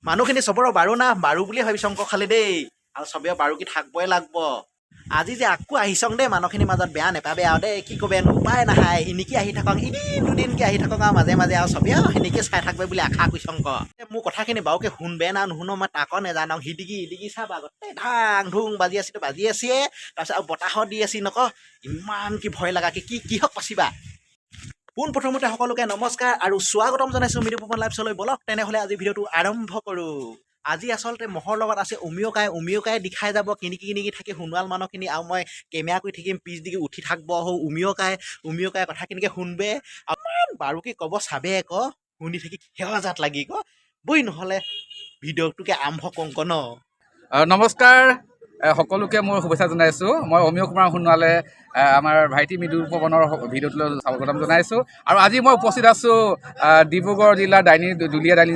মানুহখিনি চবৰে বাৰু না বাৰু বুলিয়ে ভাবিছং ক খালি দেই। আৰু চবে বাৰু কি থাকবই লাগব। আজি যে আকৌ আহিছং দেই মানুহখিনিৰ মাজত, বেয়া নেপাবে আৰু দেই। কি কবে, উপায় নাহাই, এনেকে আহি থাকক, এদিন দুদিনকে আহি থাকক আৰু মাজে মাজে, আৰু চবে আৰু সেনেকে চাই থাকবে বুলি আশা কৰিছং ক। মোৰ কথাখিনি বাৰুকে শুনবে না নুশুন মই তাকো নেজানো। সিদিগি ইদিগি চাবা, গোটেই ধাং ধুং বাজি আছিল, বাজি আছে। তাৰপিছত আৰু বতাহত দি আছিল নক, ইমান কি ভয় লগা কি কি কিহক পাচিবা। পোনপ্ৰথমতে সকলোকে নমস্কাৰ আৰু স্বাগতম জনাইছোঁ মৃদু পৱন লাইভছলৈ। বলক তেনেহ'লে আজি ভিডিঅ'টো আৰম্ভ কৰোঁ। আজি আচলতে মহৰ লগত আছে অমিয়কাই, অমিয়কাই দেখাই যাব কেনেকি কেনেকি থাকে সোণোৱাল মানুহখিনি, আৰু মই কেমেৰা কৰি থাকিম, পিছ দিগি উঠি থাকব সৌ অমিয়কাই, অমিয়কাই কথাখিনিকে শুনবে আৰু ইমান বাৰুকে ক'ব চাবে ক, শুনি থাকি সেৱাজাত লাগি ক। বই নহ'লে ভিডিঅ'টোকে আৰম্ভ কওঁ ক ন। নমস্কাৰ, সকলোকে মোৰ শুভেচ্ছা জনাইছোঁ। মই অমিয় কুমাৰ সোণোৱালে আমাৰ ভাইটি মৃদুল পৱনৰ ভিডিঅ'টোলৈ স্বাগতম জনাইছোঁ। আৰু আজি মই উপস্থিত আছোঁ ডিব্ৰুগড় জিলাৰ ডাইনী দুলীয়া ডাইনী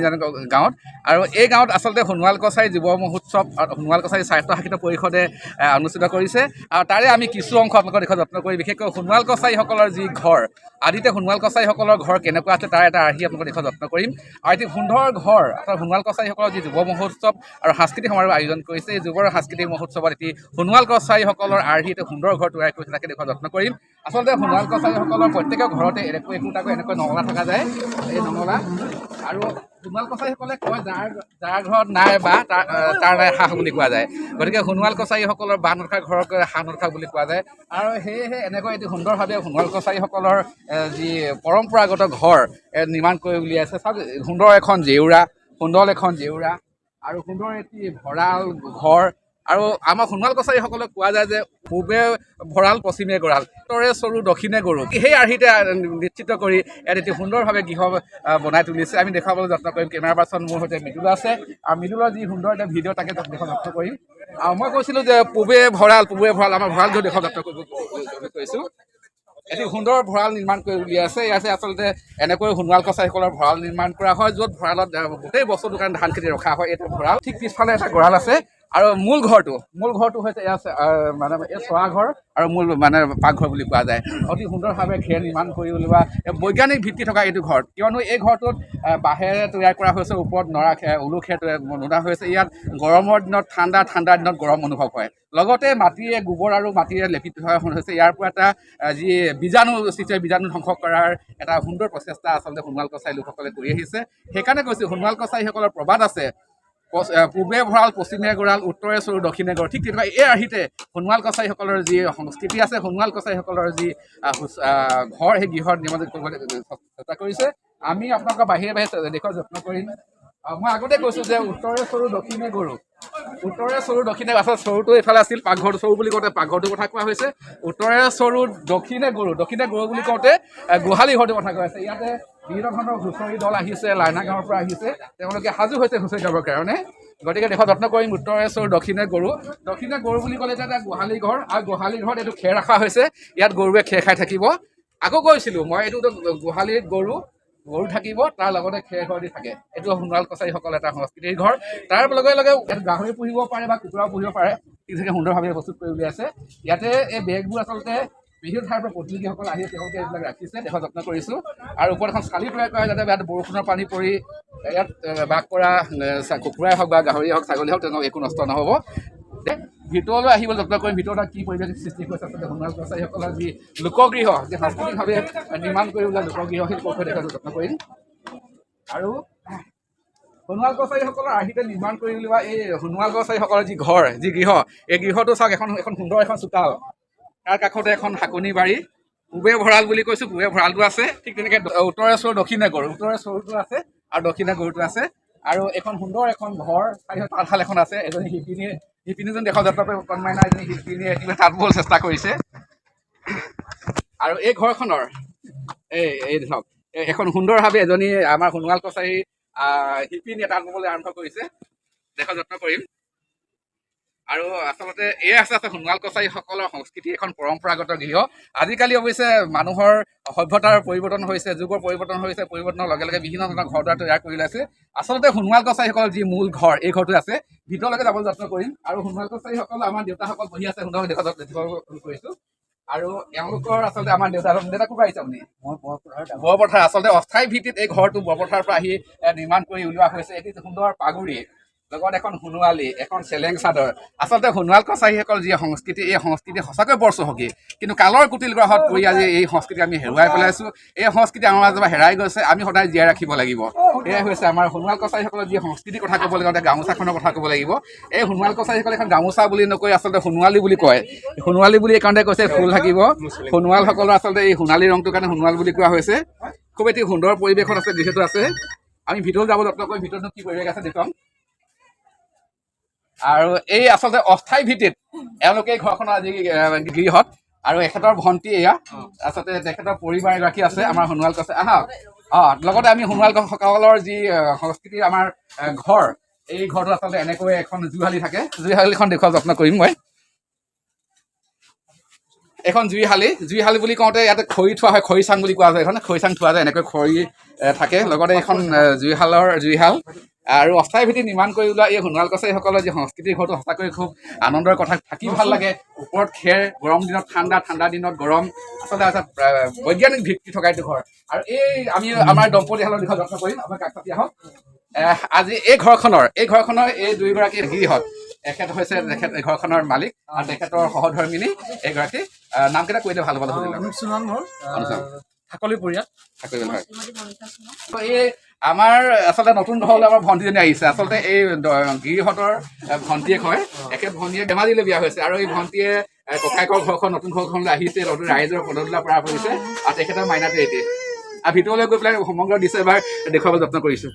গাঁৱত। আৰু এই গাঁৱত আচলতে সোণোৱাল কছাৰী যুৱ মহোৎসৱ সোণোৱাল কছাৰী স্বায়ত্তশাসিত পৰিষদে অনুষ্ঠিত কৰিছে। আৰু তাৰে আমি কিছু অংশ আপোনালোকৰ দেশত যত্ন কৰি বিশেষকৈ সোণোৱাল কছাৰীসকলৰ যি ঘৰ, আদিতে সোণোৱাল কছাৰীসকলৰ ঘৰ কেনেকুৱা আছে তাৰ এটা আৰ্হি আপোনালোকৰ দেশত যত্ন কৰিম। আৰু এটি সুন্দৰ ঘৰ, অৰ্থাৎ সোণোৱাল কছাৰীসকলৰ যি যুৱ মহোৎসৱ আৰু সাংস্কৃতিক সমাৰোহ আয়োজন কৰিছে, এই যুৱ সাংস্কৃতিক মহোৎসৱত এটি সোণোৱাল কছাৰীসকলৰ আৰ্হি এটি সুন্দৰ ঘৰ তৈয়াৰ কৰিছে, তাকে দেখুওৱা যত্ন কৰিম। আচলতে সোণোৱাল কছাৰীসকলৰ প্ৰত্যেকৰ ঘৰতে এনেকৈ একোটাকৈ এনেকৈ নঙলা থকা যায়, এই নঙলা। আৰু সোণোৱাল কছাৰীসকলে কয় যাৰ যাৰ ঘৰত নাই বাঁহ তাৰ নাই হাঁহ বুলি কোৱা যায়। গতিকে সোণোৱাল কছাৰীসকলৰ বাঁহ নথকা ঘৰক হাঁহ নথকা বুলি কোৱা যায়। আৰু সেয়েহে এনেকৈ এটি সুন্দৰভাৱে সোণোৱাল কছাৰীসকলৰ যি পৰম্পৰাগত ঘৰ নিৰ্মাণ কৰি উলিয়াইছে। চাওক, সুন্দৰ এখন জেউৰা, সুন্দৰ এখন জেউৰা আৰু সুন্দৰ এটি ভঁৰাল ঘৰ। আৰু আমাৰ সোণোৱাল কছাৰীসকলক কোৱা যায় যে পূবে ভঁৰাল পশ্চিমে গঁৰাল, উত্তৰে চৰু দক্ষিণে গৰু, সেই আৰ্হিতে নিশ্চিত কৰি ইয়াত এটি সুন্দৰভাৱে গৃহ বনাই তুলিছে। আমি দেখুৱাবলৈ যত্ন কৰিম। কেমেৰা পাৰ্চন মোৰ সৈতে মৃদুল আছে আৰু মৃদুলৰ যি সুন্দৰ এটা ভিডিঅ' তাকে দেখুৱাব যত্ন কৰিম। আৰু মই কৈছিলোঁ যে পূবে ভঁৰাল, পূবে ভঁৰাল, আমাৰ ভঁৰাল ঘৰ দেখুৱাব যত্ন কৰিছোঁ। এটি সুন্দৰ ভঁৰাল নিৰ্মাণ কৰি উলিয়াইছে। ইয়াতে আচলতে এনেকৈ সোণোৱাল কছাৰীসকলৰ ভঁৰাল নিৰ্মাণ কৰা হয়, য'ত ভঁৰালত গোটেই বছৰটোৰ কাৰণে ধান খেতি ৰখা হয়। এইটো ভঁৰাল, ঠিক পিছফালে এটা গঁৰাল আছে। আৰু মূল ঘৰটো হৈছে এয়া, মানে এই চৰা ঘৰ আৰু মূল মানে পাকঘৰ বুলি কোৱা যায়। অতি সুন্দৰভাৱে খেৰ নিৰ্মাণ কৰি উলিওৱা বৈজ্ঞানিক ভিত্তি থকা এইটো ঘৰ, কিয়নো এই ঘৰটোত বাঁহেৰে তৈয়াৰ কৰা হৈছে, ওপৰত নৰা খেৰ, উলু খেৰ তৈয়াৰ বনোৱা হৈছে। ইয়াত গৰমৰ দিনত ঠাণ্ডা, ঠাণ্ডাৰ দিনত গৰম অনুভৱ হয়। লগতে মাটিৰে, গোবৰ আৰু মাটিৰে লেপি থোৱা হৈছে। ইয়াৰ পৰা এটা যি বীজাণু সৃষ্টি হয়, বীজাণু ধ্বংস কৰাৰ এটা সুন্দৰ প্ৰচেষ্টা আচলতে সোণোৱাল কছাৰী লোকসকলে কৰি আহিছে। সেইকাৰণে কৈছোঁ সোণোৱাল কছাৰীসকলৰ প্ৰবাদ আছে, পূবে ভঁৰাল পশ্চিমে গঁৰাল, উত্তৰে চৰু দক্ষিণে গঁৰাল। ঠিক তেনেকুৱা এই আৰ্হিতে সোণোৱাল কছাৰীসকলৰ যি সংস্কৃতি আছে, সোণোৱাল কছাৰীসকলৰ যি ঘৰ, সেই গৃহ নিৰ্মাণ কৰিবলৈ চেষ্টা কৰিছে। আমি আপোনালোকৰ বাহিৰে বাহিৰে দেখুওৱাৰ যত্ন কৰিম। মই আগতে কৈছোঁ যে উত্তৰে চৰু দক্ষিণে গৰু, উত্তৰে চৰু দক্ষিণে, আচলতে চৰুটো এইফালে আছিল, পাকঘৰটো, চৰু বুলি কওঁতে পাকঘৰটোৰ কথা কোৱা হৈছে। উত্তৰে চৰু দক্ষিণে গৰু, দক্ষিণে গৰু বুলি কওঁতে গোহালি ঘৰটোৰ কথা কোৱা হৈছে। ইয়াতে বিভিন্ন ধৰণৰ হুঁচৰি দল আহিছে, লাইনা গাঁৱৰ পৰা আহিছে, তেওঁলোকে সাজু হৈছে হুঁচৰি গাবৰ কাৰণে। গতিকে দেশত যত্ন কৰিম। উত্তৰে চৰু দক্ষিণে গৰু, দক্ষিণে গৰু বুলি ক'লে এতিয়া এটা গোহালি ঘৰ, আৰু গোহালি ঘৰত এইটো খেৰ ৰখা হৈছে, ইয়াত গৰুৱে খেৰ খাই থাকিব। আকৌ কৈছিলোঁ মই, এইটো গোহালিত গৰু গৰু থাকিব, তাৰ লগতে খেৰ ঘৰ দি থাকে। এইটো সোণোৱাল কছাৰীসকল এটা সংস্কৃতিৰ ঘৰ। তাৰ লগে লগে ইয়াত গাহৰি পুহিব পাৰে বা কুকুৰাও পুহিব পাৰে। ঠিক সুন্দৰভাৱে প্ৰস্তুত কৰি উলিয়াইছে। ইয়াতে এই বেগবোৰ আচলতে বিভিন্ন ঠাইৰ পৰা প্ৰতিনিধিসকল আহি তেওঁলোকে এইবিলাক ৰাখিছে, দেশত যত্ন কৰিছোঁ। আৰু ওপৰত এখন চালি তৈয়াৰ কৰা, যাতে ইয়াত বৰষুণৰ পানী পৰি ইয়াত বাস কৰা কুকুৰাই হওক বা গাহৰিয়ে হওক, ছাগলী হওক, তেওঁলোকক একো নষ্ট নহ'ব। ভিতৰলৈ আহিবলৈ যত্ন কৰিম। ভিতৰত কি পৰিৱেশ সৃষ্টি কৰিছে, আচলতে সোণোৱাল কছাৰীসকলৰ যি লোকগৃহ, যি সাংস্কৃতিকভাৱে নিৰ্মাণ কৰি উলিওৱা লোকগৃহ, সেই লোকগৃহ দেখাটো যত্ন কৰিম। আৰু সোণোৱাল কছাৰীসকলৰ আৰ্হিতে নিৰ্মাণ কৰি উলিওৱা এই সোণোৱাল কছাৰীসকলৰ যি ঘৰ, যি গৃহ, এই গৃহটো চাওক, এখন এখন সুন্দৰ এখন চোতাল, তাৰ কাষতে এখন শাকনি বাৰী। পূবে ভঁৰাল বুলি কৈছোঁ, পূবে ভঁৰালটো আছে। ঠিক তেনেকৈ উত্তৰে চৰু দক্ষিণে গৰু, উত্তৰে চৰুটো আছে আৰু দক্ষিণে গৰুটো আছে। আৰু এখন সুন্দৰ এখন ঘৰ, চাৰিওফালে তাঁতশাল এখন আছে। এজনী শিপিনীয়ে, শিপিনীজন দেখা যত্ন কৰি কণমাইনা এজনী শিপিনীয়ে কিবা তাঁত ববলৈ চেষ্টা কৰিছে। আৰু এই ঘৰখনৰ এই এই ধৰক এই এখন সুন্দৰভাৱে এজনী আমাৰ সোণোৱাল কছাৰী শিপিনীয়ে তাঁত ববলৈ আৰম্ভ কৰিছে, দেখাৰ যত্ন কৰিম। আৰু আচলতে এই আছে আছে সোণোৱাল কছাৰীসকলৰ সংস্কৃতি এখন পৰম্পৰাগত গৃহ। আজিকালি অৱশ্যে মানুহৰ সভ্যতাৰ পৰিৱৰ্তন হৈছে, যুগৰ পৰিৱৰ্তন হৈছে, পৰিৱৰ্তনৰ লগে লগে বিভিন্ন ধৰণৰ ঘৰ দুৱাৰ তৈয়াৰ কৰি ওলাইছে। আচলতে সোণোৱাল কছাৰীসকলৰ যি মূল ঘৰ, এই ঘৰটো আছে, ভিতৰলৈকে যাবলৈ যত্ন কৰিম। আৰু সোণোৱাল কছাৰীসকল আমাৰ দেউতাসকল বহি আছে, সুন্দৰভাৱে দেখা দেখিব কৰিছোঁ। আৰু এওঁলোকৰ আচলতে আমাৰ দেউতা, দেউতা ক'ৰ পৰা আহিছে আপুনি? মই বৰপথাৰ। বৰপথাৰ। আচলতে অস্থায়ী ভিত্তিত এই ঘৰটো বৰপথাৰৰ পৰা আহি নিৰ্মাণ কৰি উলিওৱা হৈছে। এটি সুন্দৰ পাগুৰি, লগত এখন সোণোৱালী, এখন চেলেং চাদৰ। আচলতে সোণোৱাল কছাৰীসকল যি সংস্কৃতি, এই সংস্কৃতি সঁচাকৈ বৰ চহকী। কিন্তু কালৰ কুটিল গ্ৰহত পৰি আজি এই সংস্কৃতি আমি হেৰুৱাই পেলাইছোঁ। এই সংস্কৃতি আমাৰ মাজৰ পৰা হেৰাই গৈছে, আমি সদায় জীয়াই ৰাখিব লাগিব। এয়াই হৈছে আমাৰ সোণোৱাল কছাৰীসকলৰ যি সংস্কৃতিৰ কথা ক'ব লাগিব, গামোচাখনৰ কথা ক'ব লাগিব। এই সোণোৱাল কছাৰীসকলে এখন গামোচা বুলি নকৈ আচলতে সোণোৱালী বুলি কয়। সোণোৱালী বুলি এইকাৰণে কৈছে, ফুল থাকিব। সোণোৱালসকলৰ আচলতে এই সোণালী ৰংটোৰ কাৰণে সোণোৱাল বুলি কোৱা হৈছে। খুব এটি সুন্দৰ পৰিৱেশত আছে যিহেতু আছে। আমি ভিতৰত যাব যত্ন কৰিম, ভিতৰতনো কি পৰিৱেশ আছে দেখুৱাম। আৰু এই আচলতে অস্থায়ী ভিত্তিত এওঁলোকে এই ঘৰখনৰ আজি গৃহত আৰু এখেতৰ ভণ্টি এয়া, আচলতে তেখেতৰ পৰিবাৰ এগৰাকী আছে আমাৰ সোণোৱাল কছাৰী। আহা, লগতে আমি সোণোৱাল সকলৰ যি সংস্কৃতিৰ আমাৰ ঘৰ, এই ঘৰটো আচলতে এনেকৈ এখন জুইশালি থাকে। জুইশালিখন দেখুওৱা যত্ন কৰিম মই। এখন জুইশালি, জুইশালি বুলি কওঁতে ইয়াতে খৰি থোৱা হয়, খৰি চাং বুলি কোৱা যায়। এখন খৰি চাং থোৱা যায়, এনেকৈ খৰি থাকে। লগতে এখন জুইশালৰ জুইশাল আৰু অস্থায়ী ভিত্তিত নিৰ্মাণ কৰি ওলোৱা এই সোণোৱাল কছাৰীসকলৰ যি সংস্কৃতিৰ ঘৰটো সঁচাকৈ খুব আনন্দৰ কথা। থাকি ভাল লাগে। ওপৰত খেৰ, গৰম দিনত ঠাণ্ডা, ঠাণ্ডা দিনত গৰম। আচলতে এটা বৈজ্ঞানিক ভিত্তি থকা এইটো ঘৰ। আৰু এই আমি আমাৰ দম্পতীহালৰ বিষয়ে যত্ন কৰিম। আপোনাৰ কাষ চাপি আহক। আজি এই ঘৰখনৰ এই দুয়োগৰাকী গৃহত এখেত হৈছে তেখেত এই ঘৰখনৰ মালিক আৰু তেখেতৰ সহধৰ্মিনী এইগৰাকী। নামকেইটা কৈ দিলে ভাল হ'ব। অনুপ সোণোৱাল মোৰ। অনুপ। থাকলি পৰিয়াল। থাকি হয়। তো এই আমাৰ আচলতে নতুন ঘৰলৈ আমাৰ ভণ্টিজনী আহিছে। আচলতে এই গিৰিহঁতৰ ভণ্টিয়েক হয়। এখেত ভণ্টিয়ে ধেমাজিলৈ বিয়া হৈছে আৰু এই ভণ্টিয়ে ককায়েকৰ ঘৰখন, নতুন ঘৰখনলৈ আহিছে, নতুন ৰাইজৰ পদধূলা পাৰ কৰিছে আৰু তেখেতৰ মাইনাটো এতিয়া আৰু ভিতৰলৈ গৈ পেলাই সমগ্ৰ দৃশ্য এবাৰ দেখুৱাবলৈ যত্ন কৰিছোঁ।